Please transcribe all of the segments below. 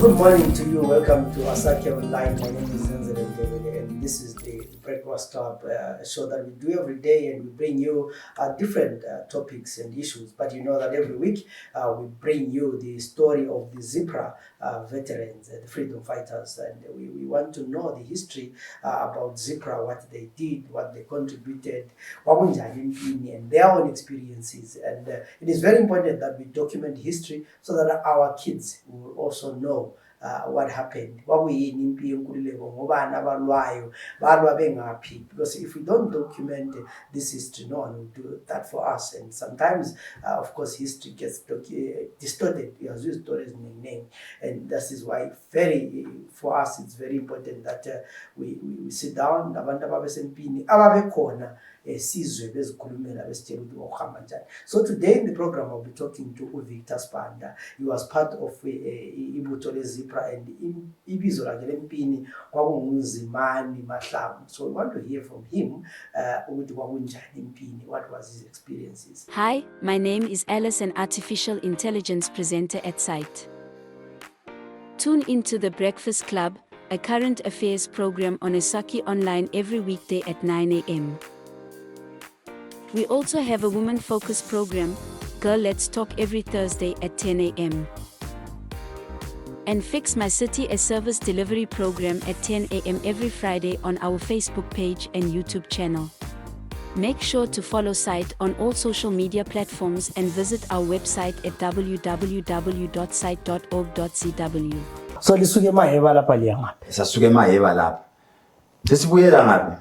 Good morning to you. Welcome to Asake Online. My name is Zenzele Ndebele, and this is the Breakfast Club show that we do every day, and we bring you different topics and issues. But you know that every week we bring you the story of the ZPRA veterans, the freedom fighters, and we want to know the history about ZPRA, what they did, what they contributed, and their own experiences. And it is very important that we document history so that our kids will also know what happened. Because if we don't document this history, no one will do that for us. And sometimes, of course, history gets distorted. As used stories name, and this is why for us it's very important that we sit down. So today in the program I'll be talking to Victor Sibanda. He was part of ZPRA and Mzimani Mahlangu. So we want to hear from him what was his experiences. Hi, my name is Alice, an artificial intelligence presenter at site. Tune into the Breakfast Club, a current affairs program on Asake Online every weekday at 9 a.m. We also have a woman-focused program, Girl Let's Talk, every Thursday at 10 a.m. And Fix My City, a service delivery program at 10 a.m. every Friday on our Facebook page and YouTube channel. Make sure to follow site on all social media platforms and visit our website at www.site.org.cw. So lisuke maheba lapha liya ngaphi? Sasuke maheba lapha. Sesibuyela ngaphi?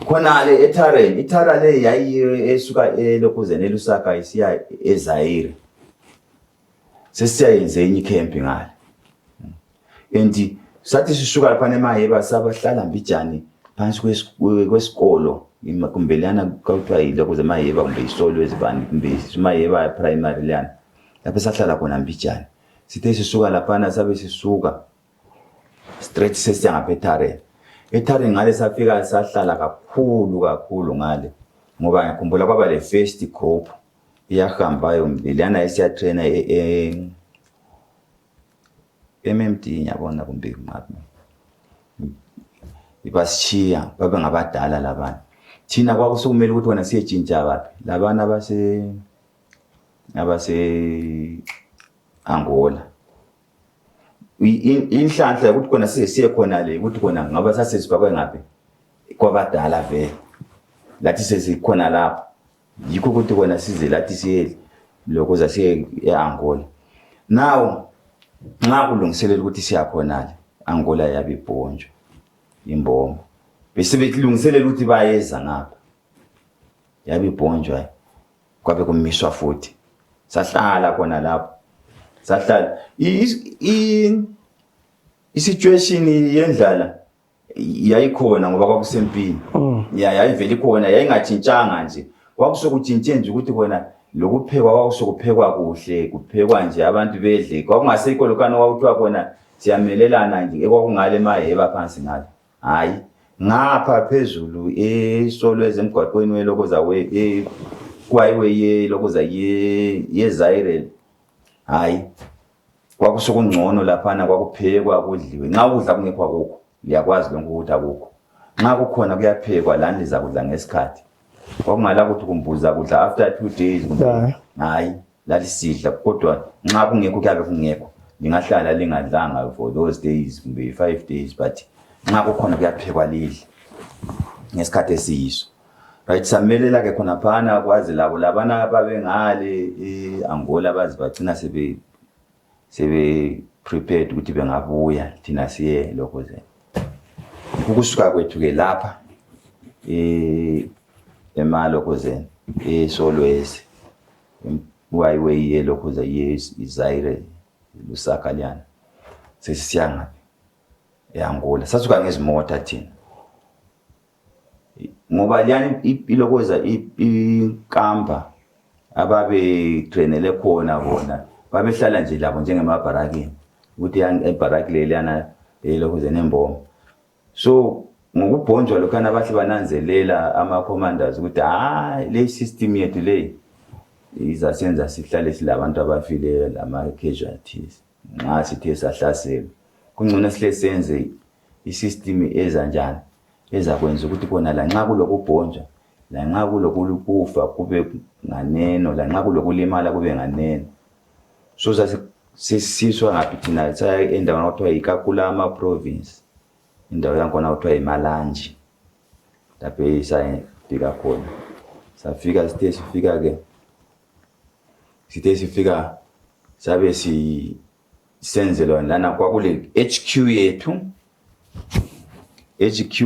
Khona le eTareni, iTara le yayi esuka eLokhuzeni eLusaka isiya eZaire. Sesiyenze enye camp ngale. Enti sathi sisuka lapha nemaheba sabahlala mbijani phansi kwesikolo imakumbelana kwathiwa yiLokhuzeni maheba kumbe isolo ezibani kumbe imaheba primary lana. Lapha sahlala khona mbijani. Sithe sisuka lapha sabe sisuka straight sesiya ngapha eTareni. eTareni ngale safika sahlala kakhulu ngale ngoba ngikhumbula kwaba le first group iyahambayo lana isiya trainer MMD nyabona kumbe ngapi ibasichiya babe ngabadala labana thina kwakusukumela ukuthi wona siyejintsha bapi labana abase Angola inhlanhla ukuthi khona siye khona le ukuthi khona ngaba sasesibakwe ngapi kwabadala vele lathi sesikhona lapho yikho ukuthi khona size lathi siye lokho zasiye eAngola. Now nxa kulungiselela ukuthi siya khona le Angola yabe ibhonjwa imbombo bese bekulungiselela ukuthi bayeza ngapha yabe ibhonjwa kwabe kumiswa futhi sahlala khona lapho sahlala i-situation yendlala yayikhona ngoba kwakusempini yayivela ikhona yayingatshintshanga nje kwakusokutshintshe nje ukuthi khona lokuphekwa kwakusokuphekwa kuhle kuphekwa nje abantu bedle kwakungasekho lokana kwakuthiwa khona siyamelelana nje ekwakungale maheba phansi ngale hayi ngapha phezulu esolo ezemgwaqweni weLokoza kwayiwe yeLokoza yeZaire hayi kwakusokungcono laphana kwakuphekwa kudliwe nxa ukudla kungekho akukho liyakwazi lonke ukuthi akukho nxa kukhona kuyaphekwa lana liza kudla ngesikhathi kwakungala ukuthi kumbuza kudla after 2 days hayi lalisidla kodwa nxa kungekho kuyabe kungekho lingahlala lingadlanga for those days kumbe 5 days but nxa kukhona kuyaphekwa lidle ngesikhathi esiyiso right samelela ke khona phana kwazi labo labana babengale eAngola bazibagcina sebe prepared ukuthi bengabuya thina siye Lokhuzeni ukusuka kwethu ke lapha eMalokhuzeni eSolwezi wayiwe yeLokhuza yeZaire Lusaka lyana sesiya ngaphi eAngola sasuka ngezimota thina ngoba lyana iLokhuza ikampa ababe trainele khona bona babehlala nje labo njengemabharakeni ukuthi ebharaki lelana eLokhuzeni embombo so ngokubhonjwa lokana abahle bananzelela ama commanders ukuthi le system yethu le izasenza sihlale silabantu abafile lama casualties nxa sithe sahlasela kungcono sihle senze isystem ezanjani ezakwenza ukuthi kona la nxa kulokubhonjwa la nxa kulokufa kube nganeno la nxa kulokulimala kube nganeno so sisiswa ngaphi thina saya endaweni okuthiwa yiKakulama province indawo yakhona okuthiwa yiMalanji lapho sayafika khona safika sifika sabe senzelwa lana kwakule HQ yethu HQ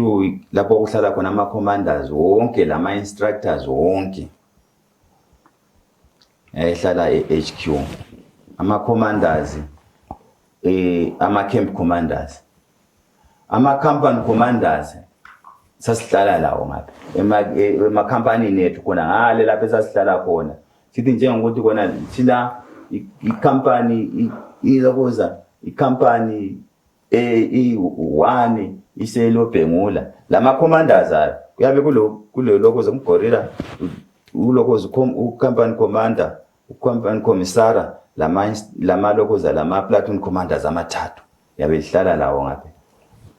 lapho kuhlala khona ama commanders wonke lama instructors wonke ehlala HQ ama commanders ama camp commanders ama company commanders sasihlala lawo ngapha ema company nethu khona ngale lapho esasihlala khona sithi njengokuthi khona thina icompany ilokoza icompany i1 iselobhengula lama commanders kuyabe kulokoza umgorilla ulokoza ucompany commander ucompany commissar lama lokoza lama platoon commanders amathathu yabe lihlala lawo ngapha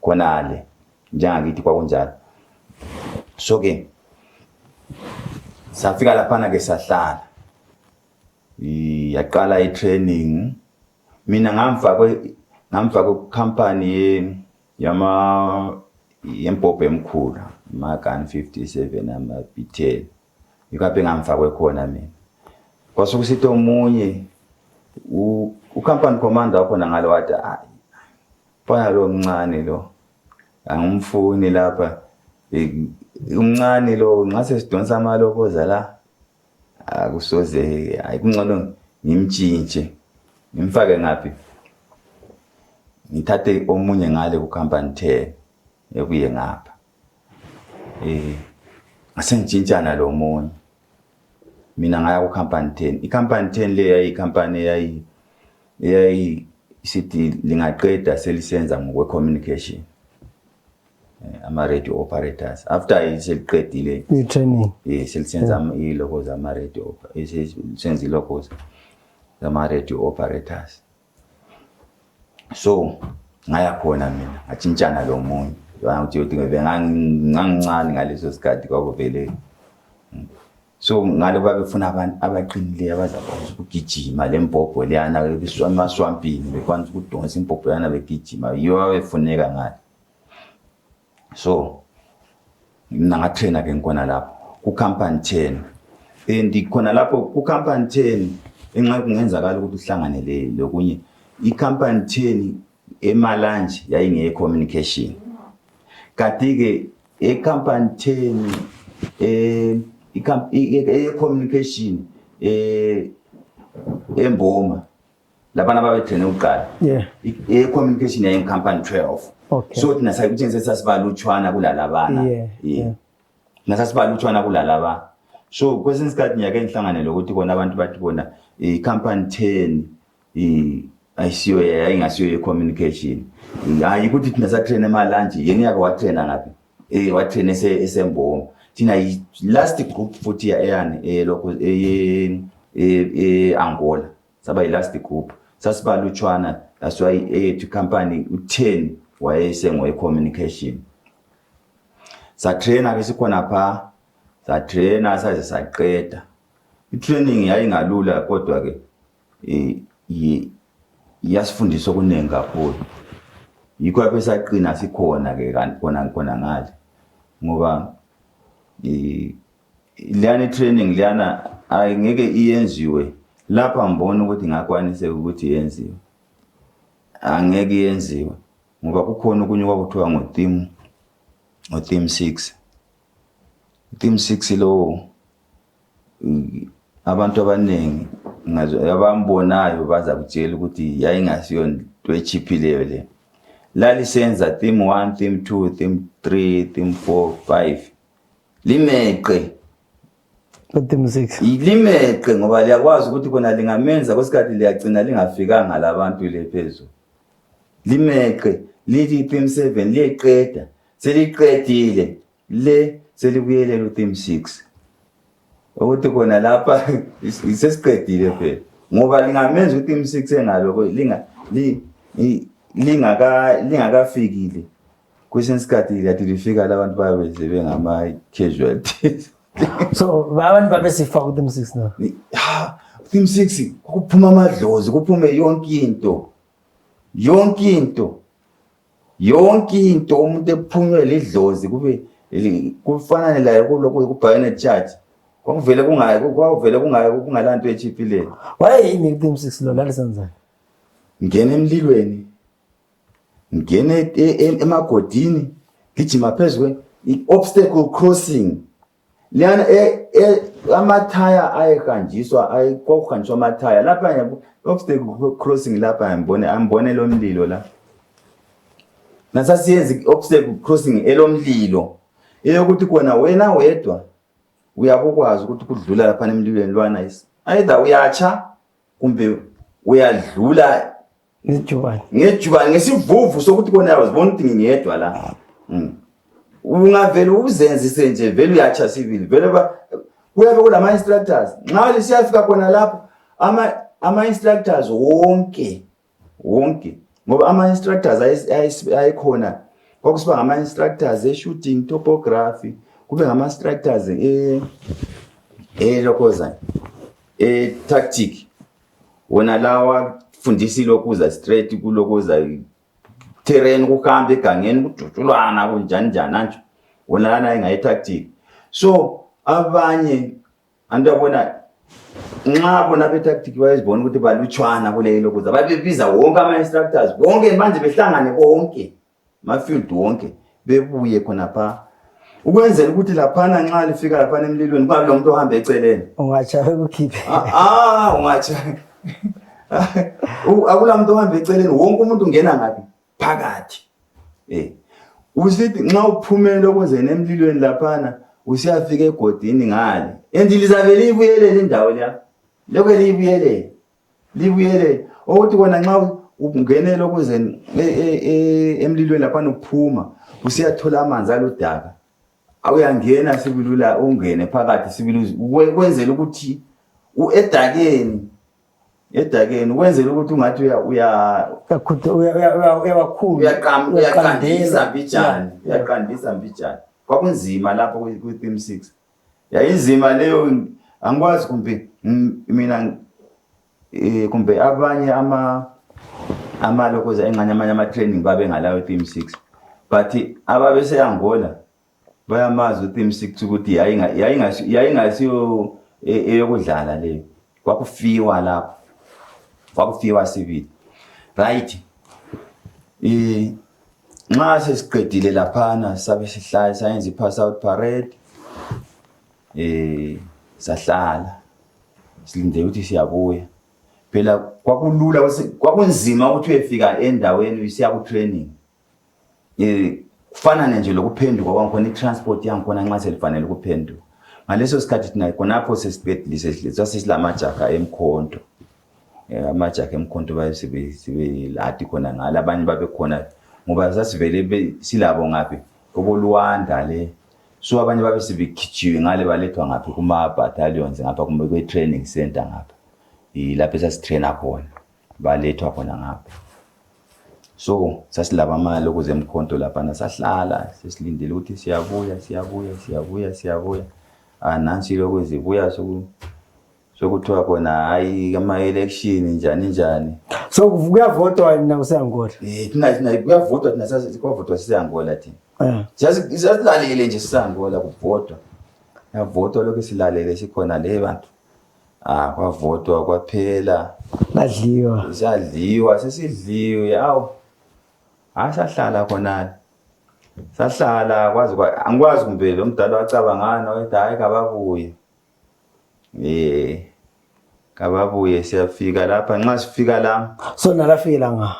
khonale njengakithi kwakunjalo so ke safika lapha ke sahlala yaqala itraining mina ngamva kwecompany yempopho emkhulu Magan 57 ama B10 ikaphe ngamva kwekhona mina kwasukusithi omunye ucompany commander wakhona ngalo wathi baya lo mncane lo angumfuni lapha umncane lo ngase sidonsa amalokoza la akusoze ayikungcono ngimtshintshe ngimfake ngaphi ngithathe omunye ngale kucompany 10 ekuye ngapha asengitshintshana lo munye mina ngaya kucompany 10 icompany 10 le yayicompany yayi sithi lingaqeda selisenza ngokwe communication ama radio operators after iseliqedile training selisenza ilokoza ama radio senza ilokoza ama radio operators so ngaya khona mina atshintshana lo munye ukuthi ngangincane ngaleso sikhathi kwakuvele so ngalo babefuna abantu abaqinileyo abazakwazi ukugijima lempopho leyana emaswampini bekwanza ukudonsa impopho yana begijima yiyo abefuneka ngale so mina ngatrainer ke ngikona lapho kucompany 10 khona lapho kucompany 10 enxa kungenzakala ukuthi uhlangane lokunye icompany 10 eMalanji yayinge communication kanti ke ecompany 10 communication emboma labana babetrain uqala communication yayin company 12 okay so thina sayikutshengisa sasibalutshwana kulalabana nasasibalutshwana kulalaba so kwesinye isikhathi ngiyake ngihlangane lokuthi bona abantu bathi bona company 10 ayisiyo yayingasiyo communication hayi ukuthi thina satrain eMalanji yena yake watraina ngaphi watrain esemboma thina last group futhi eyani lokho Angola saba last group sasibalutshwana that's why to company u10 wayesengwe communication satraina ke sikhona pha satraina saze saqeda itraining yayingalula kodwa ke yasifundisa okuningi kakhulu yikho lapho saqina sikhona ke kanti khona ngale ngoba leyana training leyana ayingeke iyenziwe lapha ngibona ukuthi ngakwanise ukuthi yenziwe angeke yenziwe ngoba kukhona okunye kwakuthiwa ngo-team 6 team 6 lo abantu abaningi abambonayo baza kutshela ukuthi yayingasiyo into echiphileyo le lalisenza team 1 team 2 team 3 team 4 5 limeqe team 6 limeqe ngoba liyakwazi ukuthi kona lingamenza kwesikhathi liyagcina lingafikanga labantu lephezulu limeqe lithi team 7 liyeqeda seliqedile le selibuyele ku team 6 ukuthi kona lapha isesiqedile phela ngoba lingamenza u team 6 engaloko lingakafikile kwesinye isikhathi yathi lifika labantu babe sebengama casualties. So abantu babesifa ku team 6 na. Team 6 kuphuma amadlozi, kuphume yonke into umuntu ephunywe lidlozi kube kufanane la kuloko kubhayene charge. Kwavele kungalanto echiphile. Why in team 6 lo lalisenzani? Ngene emlilweni. Ngene emagodini, gijima phezulu obstacle crossing. Liyana amathaya ayehanjiswa ayikokuhanjiswa amathaya lapha obstacle crossing lapha ambone lo mlilo la. Nasasiyenza obstacle crossing elomlilo. Eyokuthi kona wena wedwa uyakwazi ukuthi kudlula lapha emlilweni lwana isi. Either uyacha kumbe uyadlula ngejubani ngesivuvu sokuthi kona uzibona ukuthi ngiyedwa la. Ungavela uzenzise nje vele uyacha civil vele kuyabe kulama instructors nxa lisiyafika kona lapho ama instructors wonke ngoba ama instructors ayikhona kwakusiba ngama instructors shooting topography kube ngama instructors lokoza tactic wona lawa fundisi lokuza straight kulokuza terrain kuhambe egangeni kujutshulwana kunjani nanje wona lana engayi tactic. So abanye andabona nxa bona be tactic bayizibona ukuthi balutshwana kule lokuza babebiza wonke ama instructors bonke manje behlangane konke ma field wonke bebuye khona pha ukwenzela ukuthi laphana nxa lifika laphana emlilweni kwabe lo muntu ohamba eceleni ungacha ukukhiphe ungacha akula muntu ohamba eceleni wonke umuntu ungena ngapi phakathi. Usithi nxa uphumela okwenzeni emlilweni laphana usiyafika egodini ngale endilizavele ibuyelele indawo la lokho libuyelele ukuthi kona nxa ungenela okwenzeni emlilweni laphana uphuma usiyathola amanzi aludaka awuyangena sibilula ungene phakathi sibiluzi ukwenzela ukuthi edakeni ukwenzela ukuthi ungathi uyaqandisa mbijani kwakunzima lapho ku team 6 yayinzima leyo angikwazi kumbe mina kumbe abanye ama lokoza engane ama training babe ngalawo team 6 but ababe seAngola bayamazi team 6 ukuthi yayingasiyo eyokudlala leyo kwakufiwa lapho kwakufiwa civil right. Nxa sesiqedile laphana sabe sihlala sayenza ipass out parade sahlala silinde ukuthi siyabuya phela kwakulula kwakunzima ukuthi uyefika endaweni usiya ku training kufana nje lokuphenduka kwakhona itransport yankhona nxa selifanele ukuphenduka ngaleso sikhathi thina khonapho sesiqedile sesilamajaga emkhonto amajaga emkhonto bayisibe lati khona ngala abanye babe khona ngoba sasivele silabo ngaphi kobolwanda le so abanye babe sibikhijiwe ngale balethwa ngaphi kuma battalions ngapha kumbe kwe training center ngapha lapho sasitraina khona balethwa khona ngapha. So sasilaba amalo kuze emkhonto lapha nasahlala sesilindele ukuthi siyabuya nansi lokho zibuya sokuthiwa khona hayi ama election njani so kuyavotwa na useAngola thina kuyavotwa thina sikwavotwa siseAngola thina siyazilalele nje siseAngola kuvotwa yavotwa lokho silalele sikhona le bantu kwavotwa kwaphela sadliwa sesidliwe yawo sahlala khona sahlala kwazi angikwazi kumbe lo mdala wacabangana wathi hayi kababuye siyafika lapha nxa sifika la so nalafika nga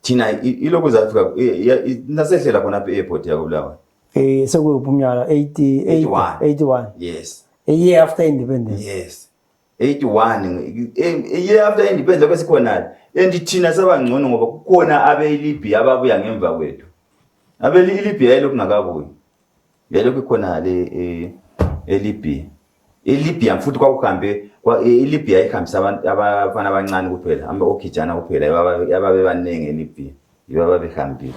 thina iloko zafika nasehlela khona apha airport yakubulawa sekuyiphunyala 81 yes a year after independence yes 81 a year after independence kwesikhona thina sabangcono ngoba kukhona abe-Libya ababuya ngemva kwethu abe-Libya yayilokhu ngakabuyi yayilokhu khona le eLibya eLibya futhi kwakuhambe eLibya ihambisa abafana abancane kuphela okijana kuphela ababe baningi eLibya yiba behambile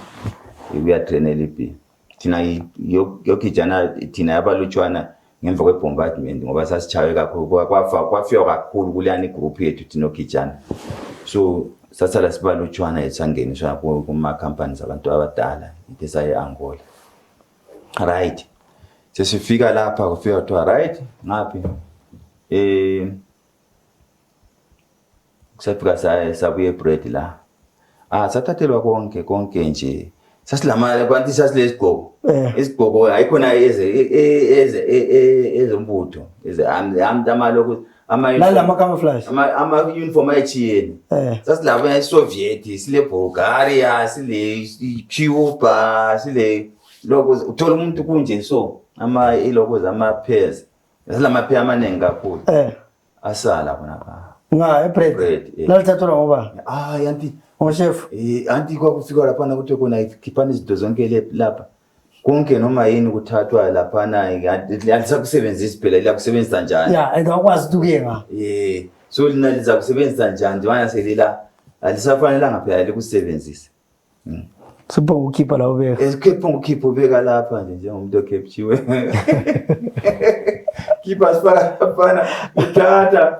uya train eLibya thina yokijana thina yabalutshwana ngemva kwebombardment ngoba sasichawe kakhulu kwafika kakhulu kuleyani group yethu thina okijana so sasala sibalutshwana esangeniswa kuma companies abantu abadala itesa eAngola right sesifika lapha kufika to right ngapi kusafika sabuye bread la sathathelwa konke nje sasilama kwanti sasilesigqoko isigqoko ayikhona ezombutho amaloku la camouflage ama uniform ayechiyeni sasilaba eSoviet sile Bulgaria sile Cuba sile lokho uthola umuntu kunje so iloko zama pairs yasilama pairs amaningi kakhulu asala khona bread lathathelwa ngoba yanti chef anti kwakufika lapha na kuthi khona ikhiphana izinto zonke lapha konke noma yini kuthathwa lapha na alisakusebenzisa phela liyakusebenzisa njani and akwazi ukuyenga so lina lizakusebenzisa njani wena selila alisafanelanga phela likusebenzisa Supho ukhipha la ubeka. Esikepha ukhipha ubeka lapha nje njengomuntu okhepchiwe. Khipha sifaka afana uthatha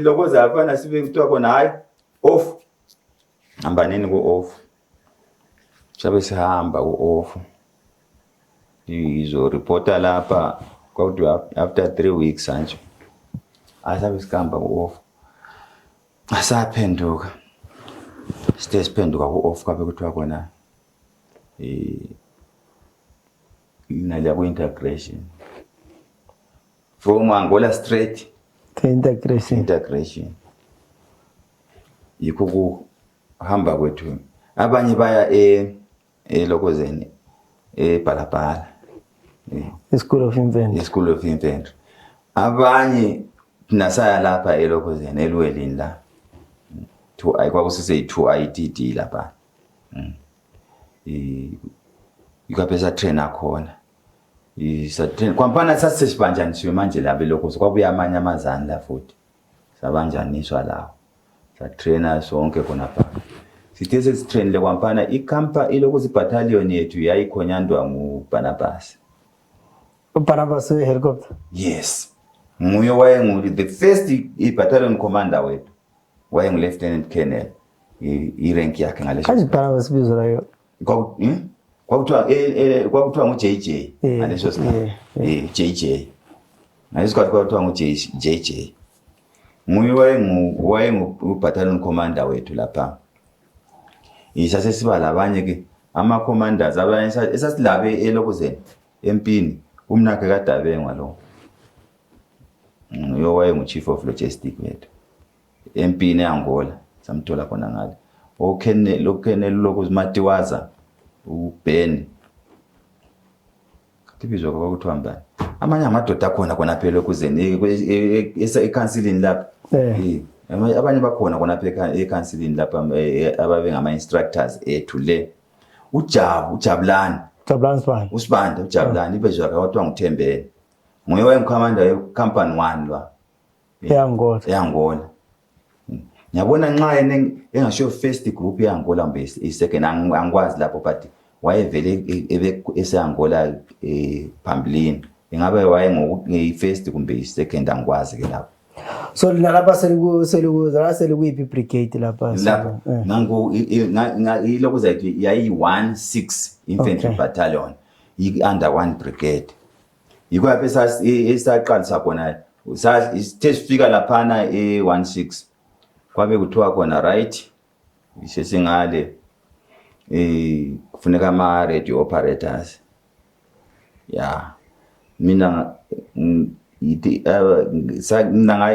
lokoza afana sibe kuthiwa khona hayi off. Hamba nini ku off. Chabe sihamba ku off. Izo reporter lapha kwathi after 3 weeks manje. Asabe sikamba ku off. Asaphenduka. Siphenduka ku off kabe kuthiwa khona inale yabo integration from Angola straight to integration yikho kuhamba kwethu abanye baya elokozeni eBhalabhala school of infantry abanye nasaya lapha elokozeni eLwelini la to ayikwakusise 2 ITD lapha ikapesa trainer khona isatrain kwampana sasesibanjaniswe manje labe lokho kwabuya amanye amazani la futhi sabanjaniswa lawo sa trainer sonke khona pha sithe sesitrain le kwampana ikampa ilokuzi battalion yethu yayikhonyandwa nguBarnabas helicopter yes nguye wayengu the first battalion commander wethu wayengu lieutenant colonel irank yakhe ngaleso kazi Barnabas bizwa layo kwakuthiwa nguJJ ngaleso sikhathi JJ ngayisikhathi kwakuthiwa nguJJ nguye wayengu battalion commander wethu lapha isase siba labanye ke ama commanders abanye esasilabe elokozeni empini umnakhe kaDabengwa lo nguye wayengu chief of logistics wethu empini eAngola samthola khona ngale lokene lokuzimatiwaza uBen katibizwa kwakuthiwa mbani amanye amadoda khona phela ekuzeni ecounseling lapha abanye bakhona khona phela ecounseling lapha ababe ngama instructors ethu le Ujabulani Usibanda Ujabulani ibezwa kwathiwa nguThembele nguye wayengcommander yecompany 1 la eAngola ngiyabona nxa engasho first group eAngola mbe second angikwazi lapho but wayevele eseAngola phambilini ingabe waye first kumbe second angikwazi ke lapho so lapha selikuyipi brigade lapha nangu ilokho zayithi yayi 16 infantry battalion under 1 brigade yikho lapha esaqalisa khona sifika laphana e16 kwabe kuthiwa khona right isesingale kufuneka ama radio operators mina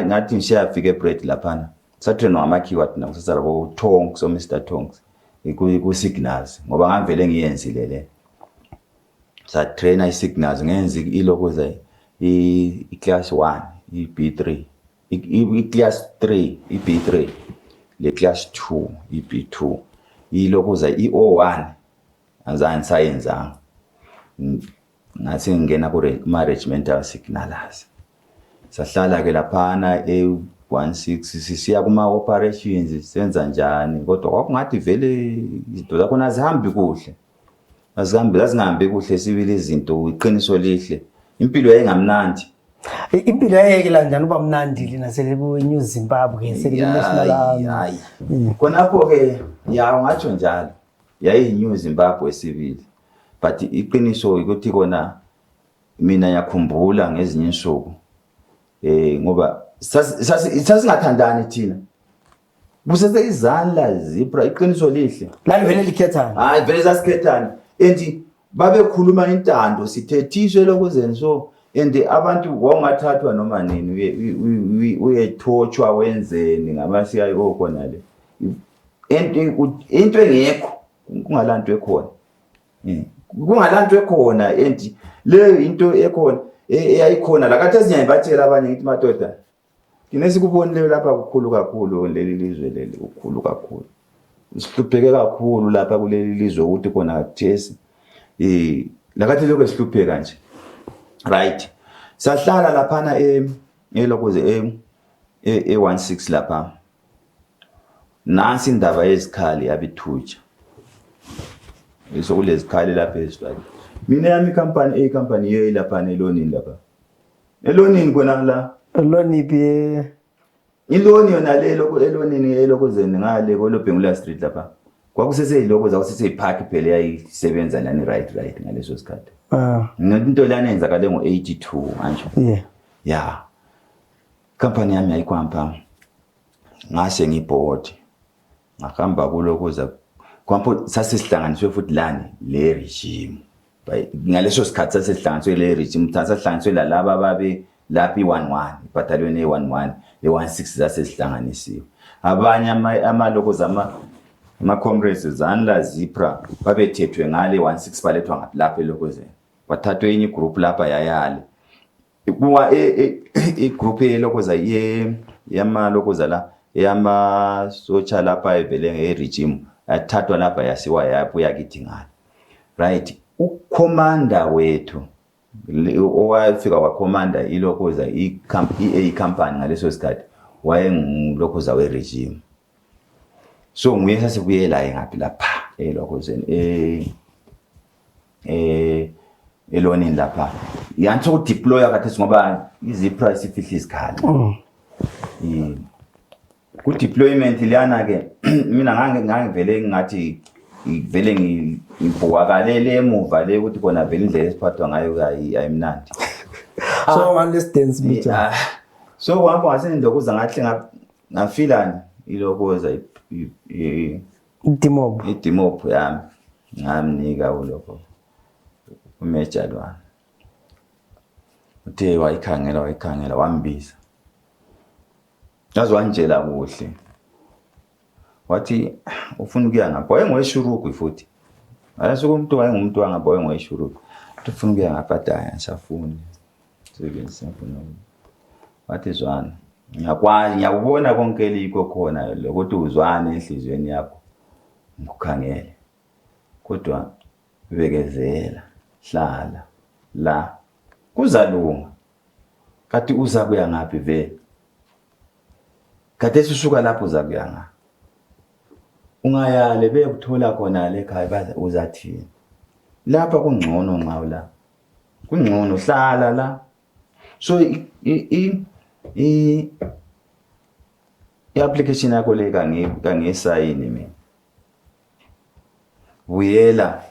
ngathi ngishafika eBread laphana satrainwa amakhiwa thina kusasala bo Tonks so Mr Tonks ku signals ngoba ngavele ngiyenzile le sa trainer isignals ngenzi ilokuza class 1 B3 class 3 B3 le class 2 B2 ilokuza O1 azani science ngathi ngena ku regimental signalers sahlala ke laphana 16 sisiya kuma operations senza njani kodwa kwakungathi vele izinto zakhona azihambi kuhle azihambi kuhle sibili izinto iqiniso lihle impilo yayingamnandi impilo yayike la njani uba mnandi lina selebu New Zimbabwe selenational hayi khonapho ke ya ngatsho njalo yayi New Zimbabwe sibili but iqiniso ukuthi kona mina yakhumbula ngezinye insuku ngoba sasingathandani thina busese izandla ZPRA iqiniso lihle la vele likhethana hayi vele sasikhethana and babekhuluma intando sithethiswe lokuzeni so and abantu wangathathwa noma nini uyethochwa wenzeni ngama-CIO khona le into engekho kungalanto ekhona kungalanto ekhona and le into ekhona eyayikhona la kathi ezinye batshela abanye ngithi madoda kine sikubonile lapha kukhulu kakhulu leli lizwe leli kukhulu kakhulu sihlupheke kakhulu lapha kuleli lizwe ukuthi khona kuthesi la kathi lokho sihlupheka nje right sahlala laphana elokuze e16 lapha nansi indaba yezikhali yabithuja sokulezikhali lapha ezifake mina yami company yelaphana elonini lapha elonini kona la eloni pie iloni yona le elonini elokuzeni ngale kolobhengula street lapha kwakusese iloko zakusese ipark phela yayisebenza nani right ngaleso sikhathi into lana yenzakale ngo82 manje company yami ayikwampa ngase ngiboard ngahamba kulokuza kwampo sasihlanganiswe futhi lani le regime ngaleso sikhathi sasihlanganiswe le regime sasihlanganiswe lalaba babe lapha i11 battalion e11 e16 zasihlanganisiwe abanye amalokuza ama-comrades zanla ZPRA babethethwe ngale 16 balethwa ngapha elokozeni bathathwe enye group lapha yayale kuwa group elokoza yamalokoza la yama-socha lapha evele nge-regime athathwa lapha yasiwa yabuya kithi ngale right ukomanda wethu owafika wakomanda ilokoza i-company ngaleso sikhathi wayengulokoza we-regime so nguye sasibuyela ngaphi lapha elokozeni elonini lapha yanthi ukudeploya kathi ngoba izipra isifihla izikhali ku deployment liyana ke mina ngangivele ngathi vele ngibhuwakalele emuva le ukuthi kona vele indlela esiphathwa ngayo ayimnandi so understands me so wapho ngasendokuza ngathi ngafilani ilokoza idimob yami ngamnika uloko umejalwana uthe wayikhangela wambiza yazi wanjela kuhle wathi ufuna ukuya ngapha wayengoweshurugu futhi ayasuka umuntu wayengumuntu wangapha wayengoweshurugu ufuna ukuya ngapha daya ngisafuni sifuna wathi zwana ngiyakubona konke liko khona lokuthi uzwane enhlizweni yakho ngikukhangele kodwa bekezela hlala la kuzalunga kathi uza kuya ngaphi vele kade sisuka lapho uza kuya ngaphi ungayale bekuthola khona le ekhaya baza uzathini lapha kungcono nqawo la kungcono hlala la so i-application yakho le kangesayini mina uyela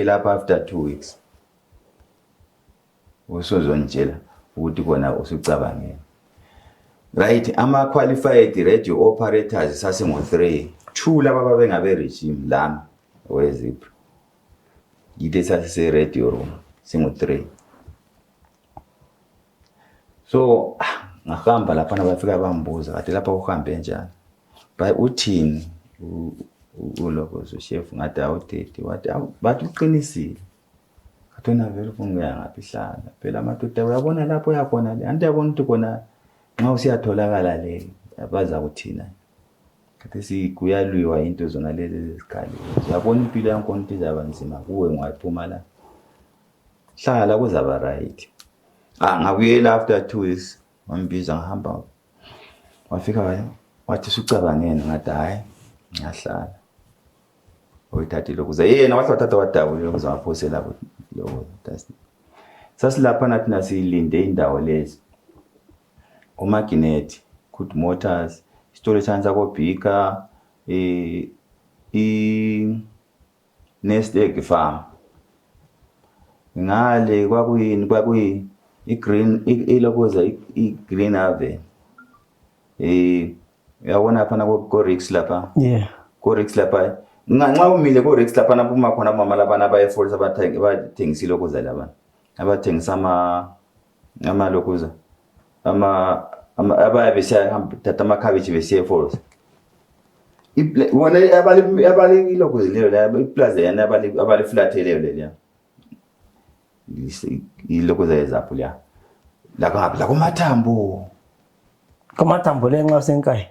lapha after 2 weeks usozonitshela ukuthi kona usucabangela right ama-qualified radio operators sasingo-3 2 laba babengabe regime lami wezipra yithe sasise-radio room singo-3 so ngahamba lapha bafika bambuza kade lapha uhambe njani uthini ulokozo chef ngathi awuthethi wathi bathi uqinisile kathona vele ufuna ukuya ngaphi hlala phela amadoda uyabona lapho yakhona le anti yabona ukuthi kona nxa usiyatholakala le abaza kuthina kade sikuyalwiwa into zona lezi ezikhali uyabona impilo yakhona ukuthi izaba nzima kuwe ngaphuma la hlala kuzaba right ngabuyela after 2 weeks wambiza ngihamba wafika wathi sucabangene ngathi hayi ngiyahlala oyithathile ukuze yena wathatha wadabula ukuze waphosela lokho sasilapha nathi nasilinde indawo lezi uMaginethi Good Motors isitolo chanza koBhika Nest Egg Farm ngale kwakuyi igreen ilokuza igreen ave uyabona phana ko Rex lapha ko Rex lapha nxa umile ko Rex lapha naphuma khona mama labana abaye-40 abathengisile lokuza laba abathengisa ama lokuza abayabe siyahamba thatha amakhabishi besiye-40 wona abali lokuza lelo la iplaza yana abali flatheleyo leya ilokuza ezapho la kumathambo kamathambo lenxa usenkayi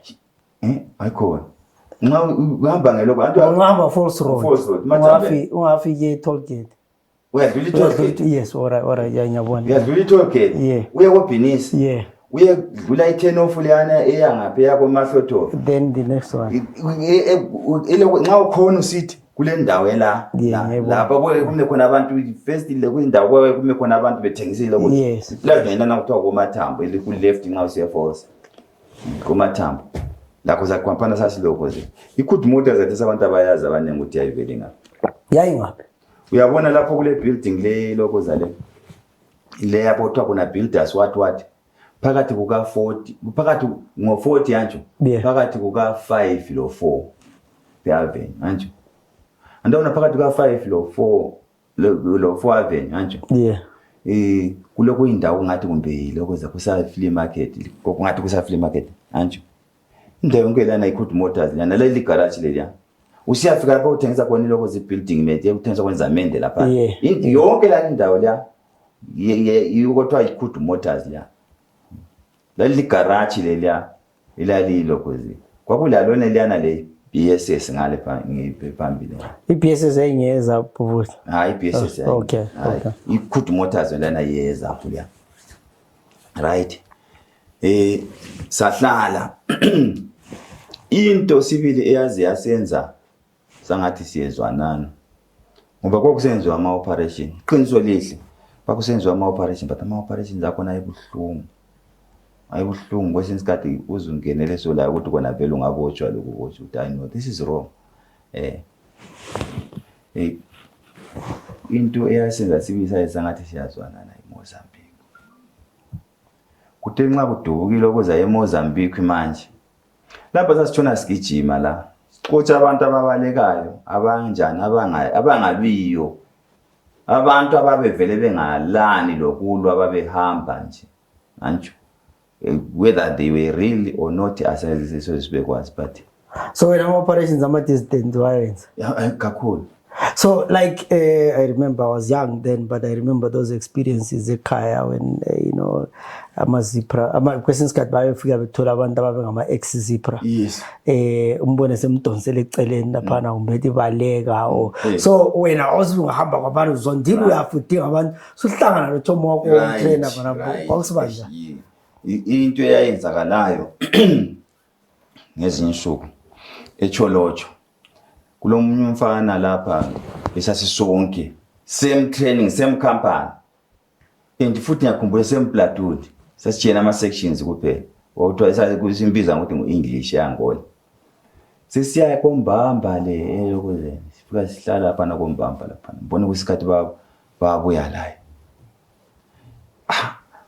ayikhona nxa uhamba ngeloko ungahamba false road ungafike e-toll gate uyadlula i-toll gate yes ora ngiyabona uyadlula i-toll gate uye koBhinisi uye dlula i-10 off leyana eyangaphi yakoMahlotho then the next one nxa ukhona usithi kule ndawo lapha kume khona abantu first le kwindawo kume khona abantu bethengisile ukuthi plaza yena kuthiwa komathambo eliku left nxa usiya force komathambo lakho zakwampana sasiloko nje i-Good Motors zathi abantu abayazi abanenge ukuthi yayivele ngapha yayingaphi uyabona lapho kule building le lokho zale ile yabotwa kuna builders what phakathi kuka 40 phakathi ngo40 yanjo phakathi kuka 5 lo 4 the yanjo andawona phakathi kuka 5 lo 4 lo 4 avenue yanjo kuloko indawo ngathi kumbe lokho zakusa flea market kokungathi kusa flea market yanjo indawo yonke lana i-Good Motors lana leli garage leliya usiyafika lapho uthengisa khona lokho zi-building mate uthengisa kwenza amende lapha yonke lana indawo la yikothiwa i-Good Motors la leli garage leliya ilali lokho zi kwakulalona liyana le BSS ngale phambili iBSS ayingeza phuvuza hayi iBSS okay i-Good Motors lana yeza phula right sahlala into sibili eyazi yasenza sangathi siyezwanana ngoba kwakusenziwa ama operation qiniso lihle kwakusenziwa ama operation but ama operations akhona ayibuhlungu kwesinye isikhathi uzungenele so la ukuthi kona vele ungabotshwa lokubotshwa uthi I know this is wrong into eyasenza sibisa sangathi siyazwanana eMozambique kuthe nxa kudubukile ukuza eMozambique manje lapha sasithona sigijima la qotsha abantu ababalekayo abanjani abangabiyo abantu ababevele bengalani lokulwa ababehamba nje anjo whether they were real or not asesiso sibekwazi but so when operations ama-dissident wayenza kakhulu. So like I remember I was young then, but I remember those experiences ekhaya when you know ama-ZPRA kwesinye isikhathi bayofika bethola abantu ababengama ex-ZPRA umbone semdonsela eceleni laphana kumbethi baleka so wena ungahamba kwabantu uzondile uyafudinga abantu suhlangana noThomo wakho trainer khona kwakusibanja into eyayenzakalayo ngezinye insuku eCholocho kulomunye umfana lapha esasisonke same training same company and futhi ngiyakhumbula same platoon sasitshena ama sections kuphela kodwa esakusimbiza ngokuthi ngoEnglish yangole sesiya kombamba le elokuze sifika sihlala lapha na kombamba lapha mbona kusikhathi babuya la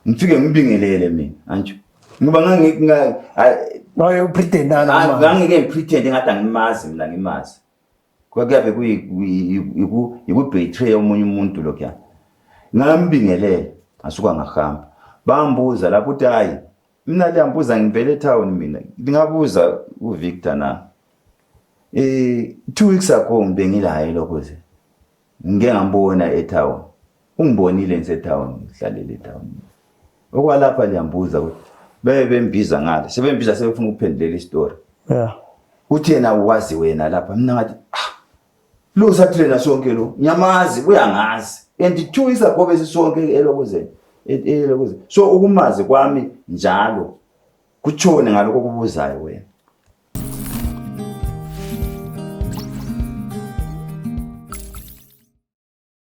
ngifike ngibingelele mina anju ngoba no pretend ngangike ngipretend ngathi angimazi mina ngimazi kwakuyabe betray omunye umuntu lokho ngambingelele asuka ngahamba bambuza lapho uthi hayi mina liyambuza ngivele town mina ngingabuza uVictor na 2 weeks ago ngibengile lokho nje ngeke ngambona etown ungibonile ngisetown ngihlalele etown okwalapha liyambuza ukuthi bembiza ngale sebembiza sebefuna ukuphendulela istory uthi yena uwazi wena lapha mina ngathi lo satrainer sonke lo nyamazi uyangazi and 2 weeks ago besisonke elokuzeni so ukumazi kwami njalo kutshone ngaloko kubuzayo wena